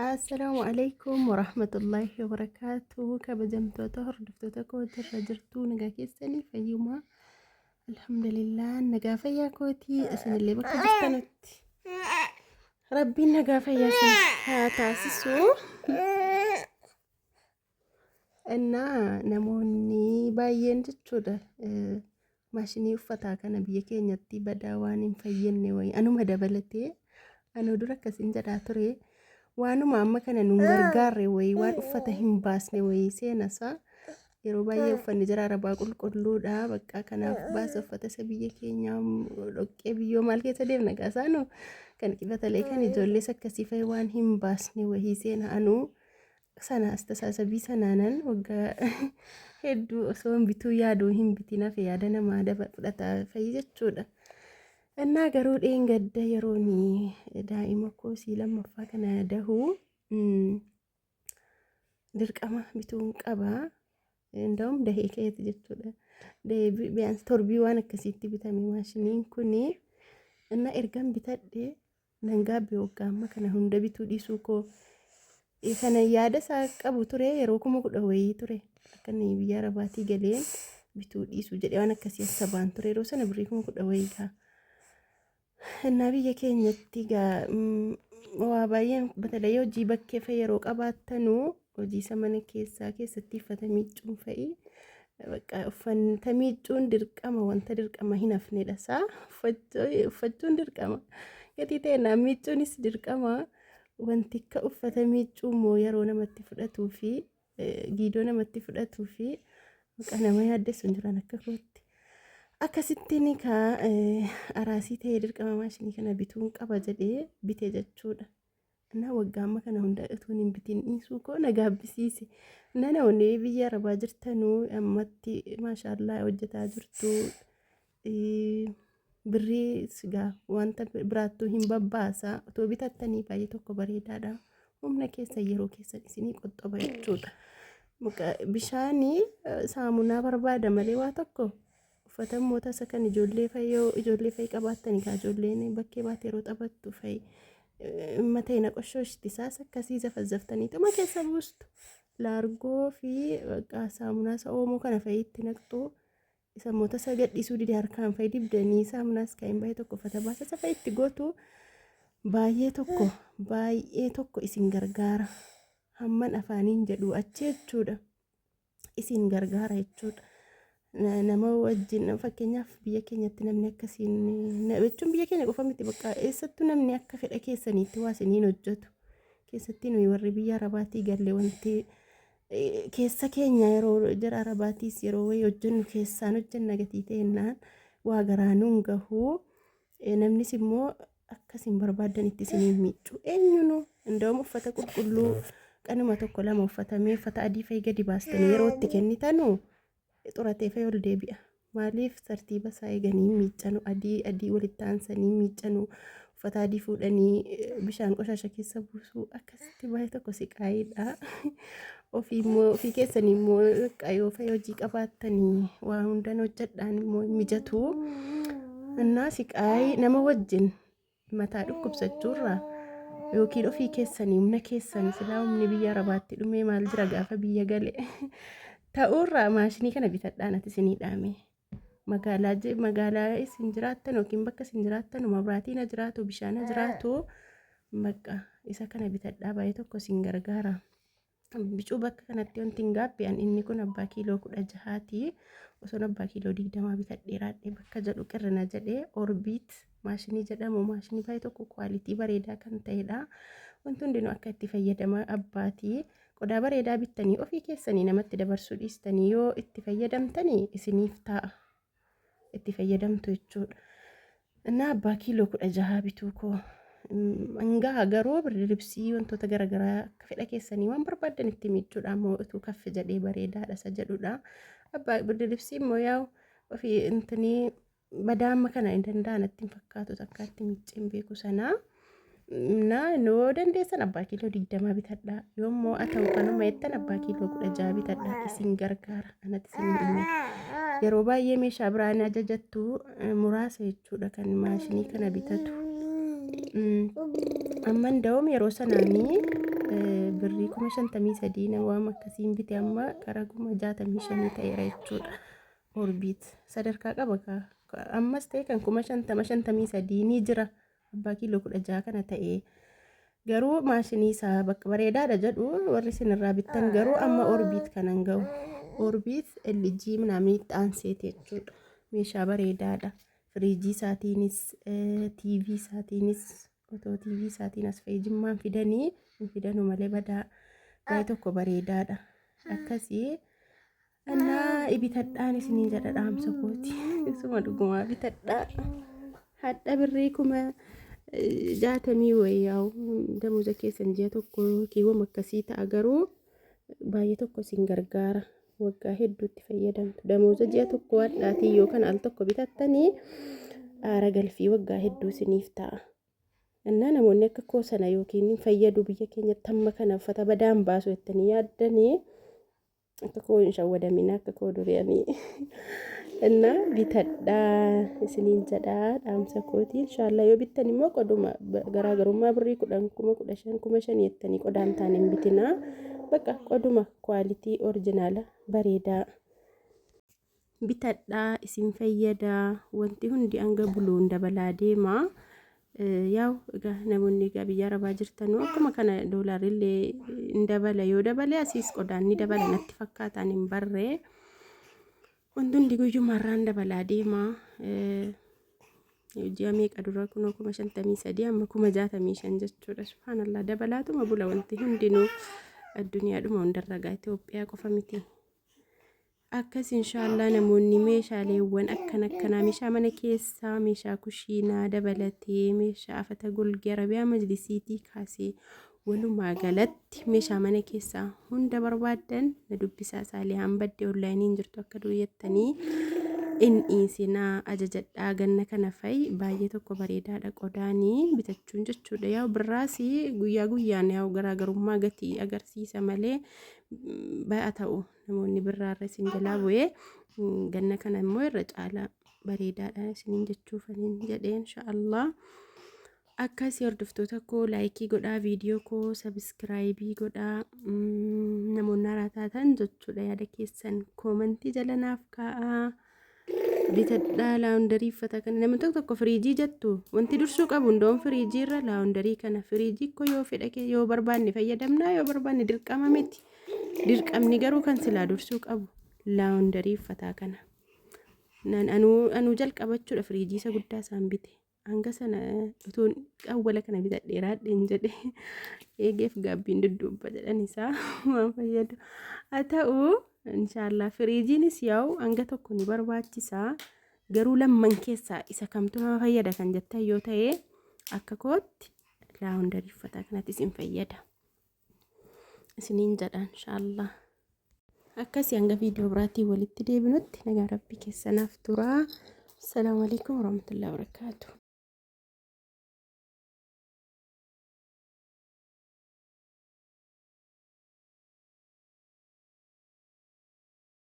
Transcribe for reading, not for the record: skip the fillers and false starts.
Assalaamu alaikum warahmatullaahi wabarakaatuh. Kabajamtoota hordoftoota kootirra jirtuu nagaa keessanii fayyumaa. Alhamdulillah, nagaa fayyaa kootii. Isinillee bakka jirtanutti Rabbiin nagaa fayyaa isin haa taasisu. Innaa namoonni baay'een jechuudha maashinii uffataa kana biyya keenyatti badaa waan hin fayyadne wayii, anuma dabalatee, anuu dura akkasiin jedhaa ture, waanuma amma kana nun gargaarre wayii, waan uffata hin baasne wayii seenasaa. Yeroo baay'ee uffanni jara arabaa qulqulluudha, bakka kanaaf baasa. Uffata isa biyya keenyaa dhoqqee biyyoo maal keessa deemna gaasaanu kan qibatalee kan ijoollees akkasii fa'i waan hin baasne wayii seena. Anuu sana astasaasabii sanaanan waggaa hedduu osoo hin bituu yaaduu hin bitin hafe, yaada namaa daba fudhataa fa'i jechuudha. Innaa garuu dheengadda yeroon daa'ima koo sii lammaffaa kana dahuu dirqama bituun qaba. Inda'um dahee keeti jechuudha. Dahee biyyaans torbii waan akkasiitti bitame maashiniin kuni. Innaa ergan bitadhe nan gaabbe, waggaa amma kana hunda bituu dhiisuu koo. Kana yaada isaa qabu ture yeroo 10,000 wayii ture. Akka inni biyya Arabaatii galeen bituu dhiisuu jedhee waan akkasii sabaan ture, yeroo sana birrii 10,000 wayii kaa. Innaa biyya keenyatti gaa waa baay'een batalee hojii bakkee fa'i yeroo qabaattanuu, hojii isa mana keessaa keessatti uffata miiccuun fa'i, bakka uffata miiccuun dirqama, wanta dirqama hin hafnedha isaa. Uffachuun dirqama gatii ta'e naan miiccuunis dirqama. Wanti akka uffata miiccuu immoo yeroo namatti fudhatuu fi giidoo namatti fudhatuu fi maqaa nama yaaddessu hin jiran akka kootti. Akkasittiin kaa araasii ta'ee dirqama maashinii kana bituun qaba jedhee bite jechuudha. Na waggaa amma kana hunda utuun hin bitin dhiisuu koo na gaabbisiise. Na namoonni biyya arabaa jirtanuu ammatti maashaallaa hojjetaa jirtu. Birrii sigaa wanta biraattuu hin babbaasa, otoo bitattanii baay'ee tokko bareedaadha. Humna keessan, yeroo keessan isinii qoxxoba jechuudha. Bishaanii saamunaa barbaada malee waa tokko. Uffata immoo tasa kan ijoollee fayyoo, ijoollee fa'i qabaattanii kaa, ijoolleen bakkee baate yeroo taphattu fa'i mataa na qoshooshti, isaas akkasii zafazzaftanii xuma keessa buustu. Laargoo fi saamunaa isa oomoo kana fa'i itti naqxu. Isa immoo tasa gadhiisuu dide, harkaan fa'i dibdanii saamunaas kan baay'ee tokko uffata baasa isa fa'i itti gootu, baay'ee tokko baay'ee tokko isin gargaara. Hamman afaaniin jedhu achi jechuudha. Isin gargaara jechuudha. Nama wajjin fakkeenyaaf biyya keenyatti namni akkasiin jechuun biyya keenya qofa miti, bakka eessattuu namni akka fedha keessaniitti waa isiniin hojjetu. Keessatti nuyi warri biyya arabaatii galle wanti keessa keenya yeroo jara arabaatiis yeroo wayii hojjennu keessaan hojjenna gatii ta'ennaan waa garaa nuun gahuu, namnis immoo akkasin barbaaddan itti isiniin miiccu eenyunu. Inda'um uffata qulqulluu qanuma tokko lama uffatamee, uffata adii fa'i gadi baastanii yeroo itti kennitanu xuratee fa'i ol deebi'a. Maaliif? Tartiiba isaa eeganii miiccanu, adii adii walitti aansanii miiccanu, uffata adii fuudhanii bishaan qoshaasha keessa buusuu, akkasitti baay'ee tokko siqaayiidha. Ofii immoo ofii keessanii immoo yoo fa'i hojii qabaattanii waa hundan hojjedhaan immoo hin mijatu. Innaa siqaayii nama wajjin mataa dhukkubsachuurraa yookiin ofii keessanii humna keessan silaa humni biyya arabaatti dhumee maal jira gaafa biyya gale ta'uurraa maashinii kana bitadhaan ati isinii dhaame. Magaalaa magaalaa isin jiraattan yookiin bakka isin jiraattan mabraatiin ha jiraatu, bishaan ha jiraatu, bakka isa kana bitadhaa, baay'ee tokko isin gargaara. Bicuu bakka kanatti wanti hin gaabbe an inni kun abbaa kiiloo 16ti. Osoon abbaa kiiloo 20 bitadhee raadhee bakka jedhu qirrina jedhee. Orbiit maashinii jedhamu, maashinii baay'ee tokko kwaalitii bareedaa kan ta'edha. Wanti hundinuu akka itti fayyadama abbaatii. Qodaa bareedaa bittanii ofii keessanii namatti dabarsuu dhiistanii yoo itti fayyadamtanii isiniif ta'a. Itti fayyadamtu jechuudha. Innaa abbaa kiiloo 16 bituu koo hangaa garuu birdiribsii wantoota garaagaraa akka fedha keessanii waan barbaaddan itti miicuudha immoo utuu kaffe jedhee bareedaadha isa jedhudha. Abbaa birdiribsii immoo yaa'u ofii intinii badaa amma kana hin danda'an natti hin fakkaatu, takka itti miicceen beeku sanaa. Na yoo dandeessan abbaa kiiloo 20 bitadhaa. Yoo immoo haa ta'u kanuma jettan abbaa kiiloo 16 bitadhaa, isin gargaara. Anatti isin hime. Yeroo baay'ee meeshaa biraan ajajattu muraasa jechuudha kan maashinii kana bitatu. Amma nda'uum yeroo sanaanii Birrii 53,000 nama waan akkasiin bite amma gara 65,000 ta'eera jechuudha. Orbiit sadarkaa qaba ammas ta'e kan 50,000 53 ni jira abbaa kiiloo 16 kana ta'e. Garuu maashinii isaa bakka bareedaadha jedhu warri isin irraa bittan garuu amma Orbiit kanan ga'u. Orbiit LG minaamin itti aanseeti jechuudha. Meeshaa bareedaadha. Firiijii isaatiinis TV isaatiinis otoo TV isaatiin as fa'ee jimmaan fidanii hin fidanu malee badaa baay'ee tokko bareedaadha. Akkasii innaa bitadhaan isiniin jedha dhaamsa kooti. Isuma dhugumaa bitadhaa. Hadha birrii 60,000 wayyaa'u damuuza keessan ji'a tokko kiiwwam akkasii ta'a garuu baay'ee tokko isin gargaara. Waggaa hedduutti fayyadamtu. Damooza ji'a tokko hadhaatii yookaan al tokko bitattanii aara galfii waggaa hedduu isiniif ta'a. Innaa namoonni akka koo sana yookiin fayyadu biyya keenyatti hamma kana uffata badaan baasu jettanii yaaddanii akka koo hin shawwadamina akka koo duri'anii. Innaa bitadhaa isiniin jedhaa dhaamsa kooti. Inshaallah yoo bittan immoo qoduma garaagarummaa birrii 10 15,000 5,000 jettanii qodaan taane hin bitinaa. Bakka qoduma kwaalitii orjinaala bareedaa bitadhaa isin fayyadaa. Wanti hundi hanga buluun dabalaa deema. Yaa'u egaa namoonni egaa biyya arabaa jirtanuu akkuma kana doolaarri hin dabala yoo dabale asiis qodaan ni dabala natti fakkaataan hin barree. Wanti hundi guyyumarraan dabalaa deema. Ji'a meeqa dura kunoo 53,000 amma 65,000 jechuudha. Subhaanallah dabalaatuma bula wanti hundinuu addunyaadhuma hundarra gaa Itoophiyaa qofa miti. Akkas inshaallah namoonni meeshaaleewwan akkan akkanaa meeshaa mana keessaa meeshaa kushiinaa dabalatee meeshaa afata golgee arabiyaa majlisiitii kaasee walumaa galatti meeshaa mana keessaa hunda barbaaddan na dubbisaa saalihaan badde onlaayiniin jirtu akka durii jettanii in dhiisinaa ajajadhaa ganna kana fa'i baay'ee tokko bareedaadha qodaanii bitachuun jechuudha yaa'u birraas guyyaa guyyaan yaa'u garaagarummaa gatii agarsiisa malee ba'a ta'u namoonni birraarra isin jalaa bu'ee ganna kana immoo irra caalaa bareedaadha isiniin jechuufaniin jedhee inshaallah. Akkasii hordoftoota koo laayikii godhaa viidiyoo koo sabiskiraayibii godhaa namoonni haaraa taatan jechuudha yaada keessan koomantii jala naaf kaa'aa. Bitadhaa laawundarii uffata kana namni tokko tokko firiijii jettu wanti dursuu qabu hundoon firiijii irra laawundarii kana firiijii koo yoo fedha kee yoo barbaanne fayyadamnaa yoo barbaanne dirqama miti dirqamni garuu kan silaa dursuu qabu laawundarii uffataa kana. Anuu jalqabachuudha firiijii isa guddaa isaan bite. Hanga sana utuun awwala kana bitadhee raadheen jedhe eegeef gaabbiin dudduubba jedhan isaa waan fayyadu. Haa ta'u inshaallah firiijiinis yaa'u hanga tokko ni barbaachisa. Garuu lamman keessaa isa kamtu nama fayyada kan jettan yoo ta'e akka kootti laawundarii uffataa kanatti isin fayyada. Isiniin jedha inshaallah. Akkasii hanga viidiyoo biraatiin walitti deebinutti nagaa rabbii keessanaaf turaa. Assalaamu alaikum warahmatullahi wabarakaatuh.